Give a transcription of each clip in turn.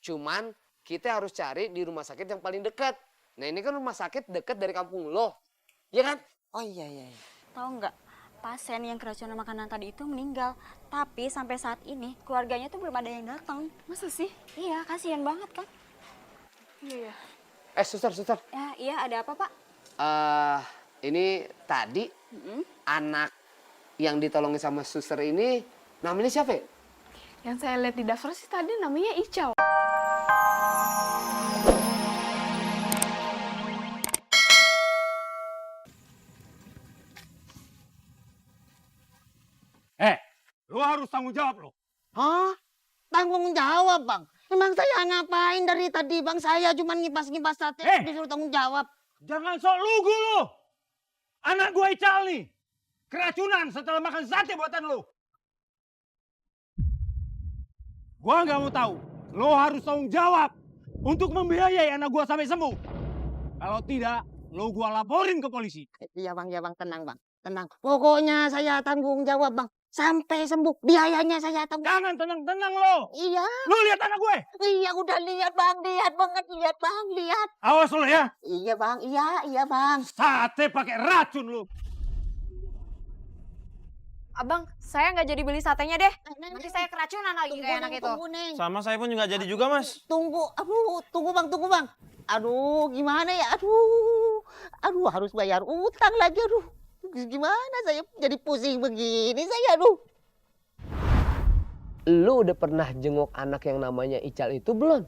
Cuman kita harus cari di rumah sakit yang paling dekat. Nah ini kan rumah sakit dekat dari kampung lo. Iya kan? Oh iya. Tahu nggak, pasien yang keracunan makanan tadi itu meninggal. Tapi sampai saat ini keluarganya tuh belum ada yang datang. Masa sih? Iya, kasihan banget kan? Iya. Suster. Ya, iya ada apa Pak? Ini tadi anak yang ditolongin sama suster ini namanya siapa ya? Yang saya lihat di daftar sih tadi namanya Icau. Lo harus tanggung jawab lo. Hah? Tanggung jawab, Bang? Emang saya ngapain dari tadi, Bang? Saya cuma ngipas-ngipas sate, disuruh tanggung jawab. Jangan sok lugu lo. Anak gue Ical nih. Keracunan setelah makan sate buatan lo. Gua nggak mau tahu. Lo harus tanggung jawab untuk membiayai anak gua sampai sembuh. Kalau tidak, lo gua laporin ke polisi. Iya, Bang. Tenang, Bang. Tenang. Pokoknya saya tanggung jawab, Bang. Sampai sembuh. Biayanya saya tanggung. Jangan tenang-tenang lo. Iya. Lo lihat anak gue. Iya, udah lihat, Bang. Lihat banget. Lihat, Bang. Lihat. Awas lo ya. Iya, Bang. Iya, Bang. Sate pakai racun lo. Abang, saya nggak jadi beli satenya deh. Nanti saya keracunan lagi kayak anak itu. Tunggu, Neng. Sama saya pun nggak jadi juga, Mas. Tunggu, tunggu bang. Aduh, gimana ya? Aduh, harus bayar utang lagi. Aduh, gimana saya jadi pusing begini saya, aduh. Lu udah pernah jenguk anak yang namanya Ical itu belum?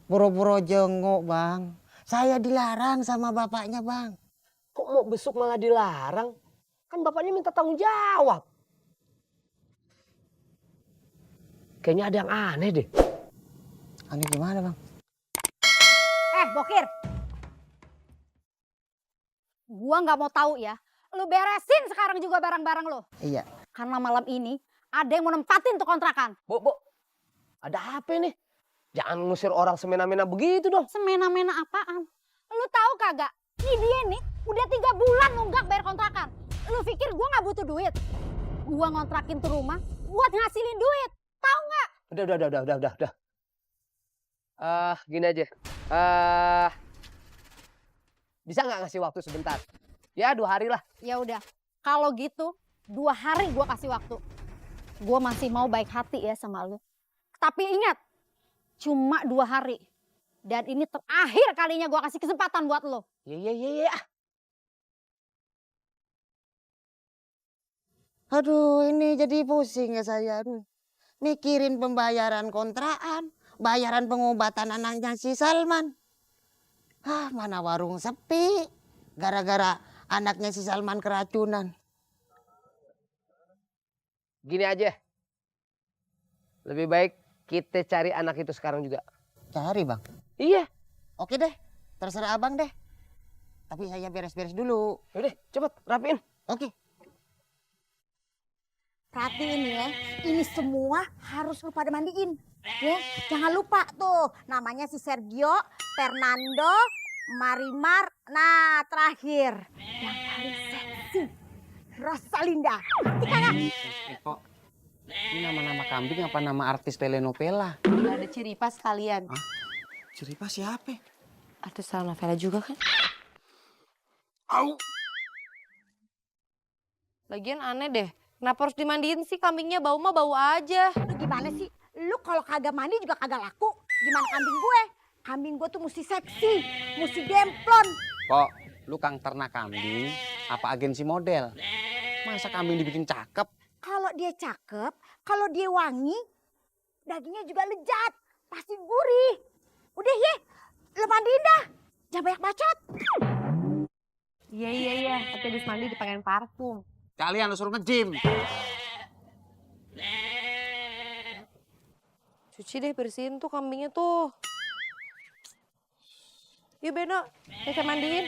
Boro-boro jenguk, Bang. Saya dilarang sama bapaknya, Bang. Kok mau besuk malah dilarang? Kan bapaknya minta tanggung jawab. Kayaknya ada yang aneh deh. Aneh gimana, Bang? Bokir. Gua nggak mau tahu ya. Lu beresin sekarang juga barang-barang lu. Iya. Karena malam ini ada yang mau nempatin tuh kontrakan. Bu, ada apa nih? Jangan ngusir orang semena-mena begitu dong. Semena-mena apaan? Lu tahu kagak? Nih dia nih udah 3 bulan nunggak bayar kontrakan. Lu pikir gua nggak butuh duit? Gua ngontrakin tuh rumah buat ngasilin duit. Tahu nggak? Udah. Gini aja. Bisa nggak ngasih waktu sebentar? Ya 2 hari lah. Ya udah. Kalau gitu 2 hari gua kasih waktu. Gua masih mau baik hati ya sama lu. Tapi ingat, cuma 2 hari. Dan ini terakhir kalinya gua kasih kesempatan buat lo. Iya. Aduh, ini jadi pusing ya saya. Aduh. Mikirin pembayaran kontrakan, bayaran pengobatan anaknya si Salman. Mana warung sepi. Gara-gara anaknya si Salman keracunan. Gini aja. Lebih baik kita cari anak itu sekarang juga. Cari, Bang. Iya. Oke deh, terserah Abang deh. Tapi saya beres-beres dulu. Yaudah, cepet rapiin. Oke. Perhatiin ya, ini semua harus lu pada mandiin. Ya, jangan lupa tuh, namanya si Sergio, Fernando, Marimar, nah terakhir yang paling seksi, Rosalinda. Ngerti kagak? Kok ini nama-nama kambing apa nama artis telenovela? Udah ada ciri pas kalian. Hah? Ciri pas siapa? Artis telenovela juga kan? Au! Lagian aneh deh. Kenapa harus dimandiin sih kambingnya? Bau mah bau aja. Lu gimana sih? Lu kalau kagak mandi juga kagak laku. Gimana kambing gue? Kambing gue tuh mesti seksi, mesti gemplon. Kok lu kang ternak kambing apa agensi model? Masa kambing dibikin cakep? Kalau dia cakep, kalau dia wangi, dagingnya juga lezat, pasti gurih. Udah ye, lu mandiin dah. Jangan banyak bacot. Iya. Tapi habis mandi dipakein parfum. Kalian lu suruh nge-gym. Cuci deh, bersihin tuh kambingnya tuh. Yuk Beno, saya mandiin.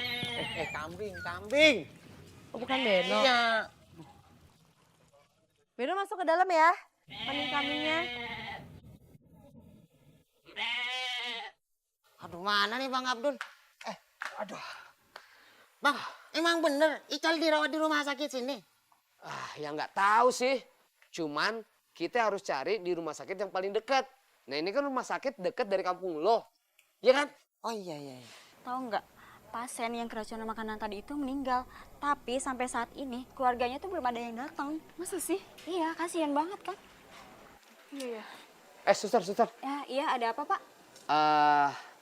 Kambing. Oh bukan Beno. Iya. Beno masuk ke dalam ya. Mandiin kambingnya. Aduh, mana nih Bang Abdul? Bang, emang bener Ical dirawat di rumah sakit sini? Ya nggak tahu sih. Cuman kita harus cari di rumah sakit yang paling dekat. Nah ini kan rumah sakit deket dari kampung lo, ya kan? Oh iya iya. Tahu nggak, pasien yang keracunan makanan tadi itu meninggal. Tapi sampai saat ini keluarganya tuh belum ada yang datang. Masa sih? Iya, kasihan banget kan? Iya ya. Suster. Ya, iya ada apa Pak?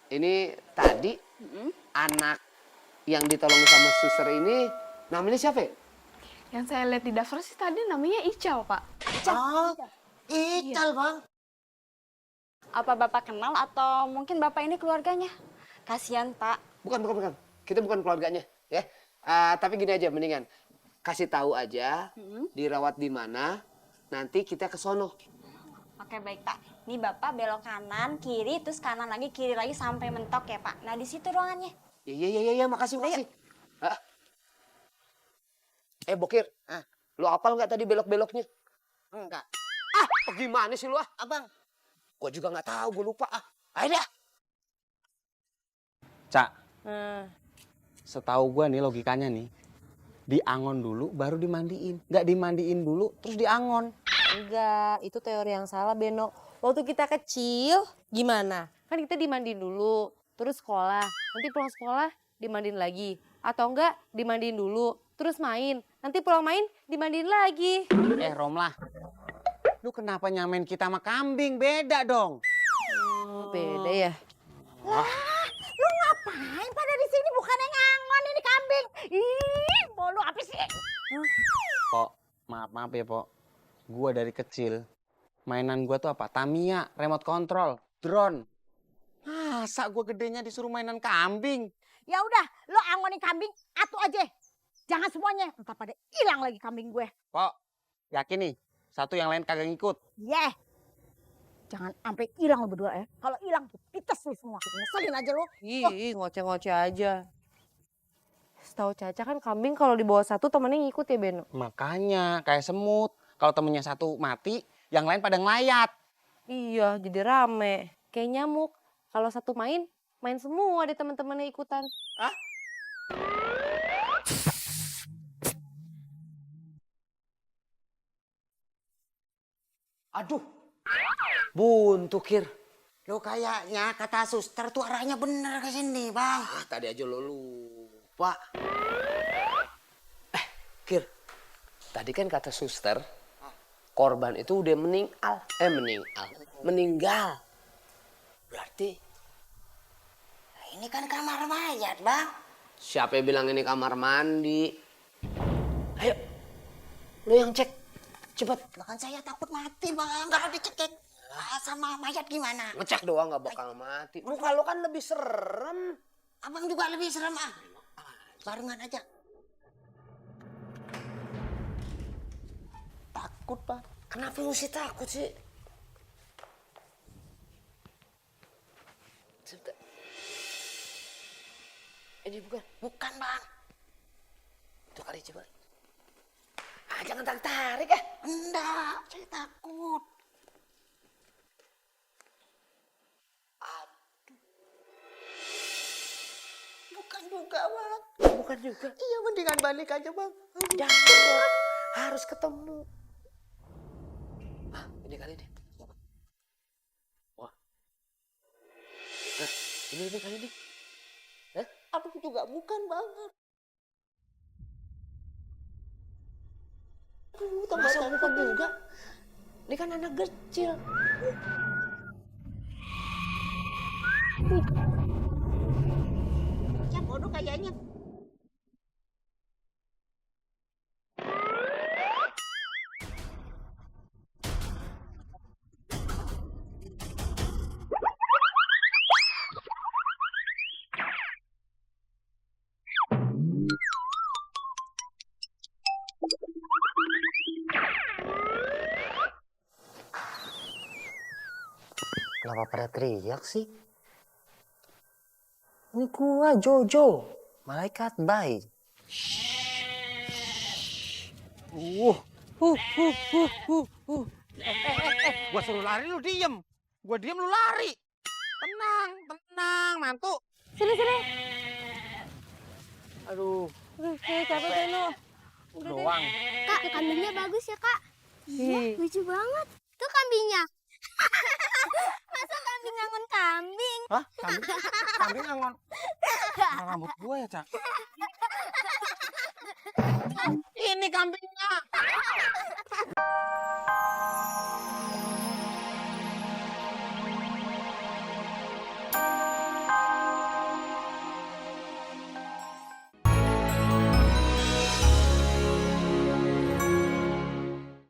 Ini tadi anak yang ditolong sama suster ini namanya siapa ya? Yang saya lihat di daftar sih tadi namanya Ical, Pak. Oh, Ical bang. Apa Bapak kenal atau mungkin Bapak ini keluarganya? Kasihan Pak. Bukan. Kita bukan keluarganya, ya. Tapi gini aja, mendingan kasih tahu aja dirawat di mana, nanti kita ke sono. Oke baik Pak. Ini Bapak belok kanan, kiri, terus kanan lagi, kiri lagi sampai mentok ya Pak. Nah di situ ruangannya. Iya, makasih. Hah? Bokir, lu apal nggak tadi belok-beloknya? Enggak. Gimana sih lu Abang. Gua juga nggak tahu, gua lupa Ayo dah. Cak, setahu gua nih logikanya nih, diangon dulu baru dimandiin. Nggak dimandiin dulu terus diangon. Enggak, itu teori yang salah, Beno. Waktu kita kecil, gimana? Kan kita dimandiin dulu, terus sekolah. Nanti pulang sekolah, dimandiin lagi. Atau enggak, dimandiin dulu, terus main. Nanti pulang main, dimandiin lagi. Romlah, lu kenapa nyamain kita sama kambing? Beda dong. Beda ya? Lu ngapain pada di sini? Bukannya ngangon ini kambing. Ih, bolu apa sih? Pok, maaf ya, Pok. Gua dari kecil, mainan gua tuh apa? Tamiya, remote control, drone. Masa gua gedenya disuruh mainan kambing? Ya udah, lo angonin kambing atu aja. Jangan semuanya, entar pada hilang lagi kambing gue. Pok, yakin nih? Satu yang lain kagak ngikut. Yeh. Jangan sampai hilang lo berdua ya. Kalau hilang tuh pites nih semua. Ngeselin aja lo. Ih, ngoceh-ngoceh aja. Setahu Caca kan kambing kalau di bawah satu temennya ngikut ya, Beno? Makanya kayak semut. Kalau temennya satu mati, yang lain pada ngelayat. Iya, jadi rame. Kayak nyamuk. Kalau satu main semua deh teman-temannya ikutan. Aduh, buntu Kir. Lo kayaknya kata suster tuh arahnya bener ke sini bang. Tadi aja lo lupa. Kir, tadi kan kata suster, korban itu udah meninggal. Berarti Ini kan kamar mayat bang. siapa yang bilang ini kamar mandi? Ayo, lo yang cek, cepet. Lah kan saya takut mati bang. Kalau dicekik sama mayat gimana? Ngecek doang nggak bakal mati. Muka lo kan lebih serem. Abang juga lebih serem ah. Barengan aja. Takut bang. Kenapa mesti takut sih? Sebentar. Ini bukan. Bukan bang. Itu kali coba. Jangan tarik ya. Enggak, saya takut. Bukan juga bang. Bukan juga. Iya mendingan balik aja bang. Jangan. Harus ketemu. Ini kali ini. Wah. Ini kali ini. Abang juga bukan bang. Masa bukan juga? Ini kan anak kecil. Ya bodoh kayaknya. Kenapa pada teriak sih? Ini gua Jojo, malaikat baik. Gua suruh lari lu diem. Gua diem lu lari. Tenang, mantu. Sini. Aduh, Capek Beno. doang. Kak, kambingnya bagus ya kak. Iya. Lucu banget. Tuh kambingnya. Masa kambing ngangon kambing? Hah? Kambing ngangon. Nah, rambut gue ya, Cak. Ini kambingnya.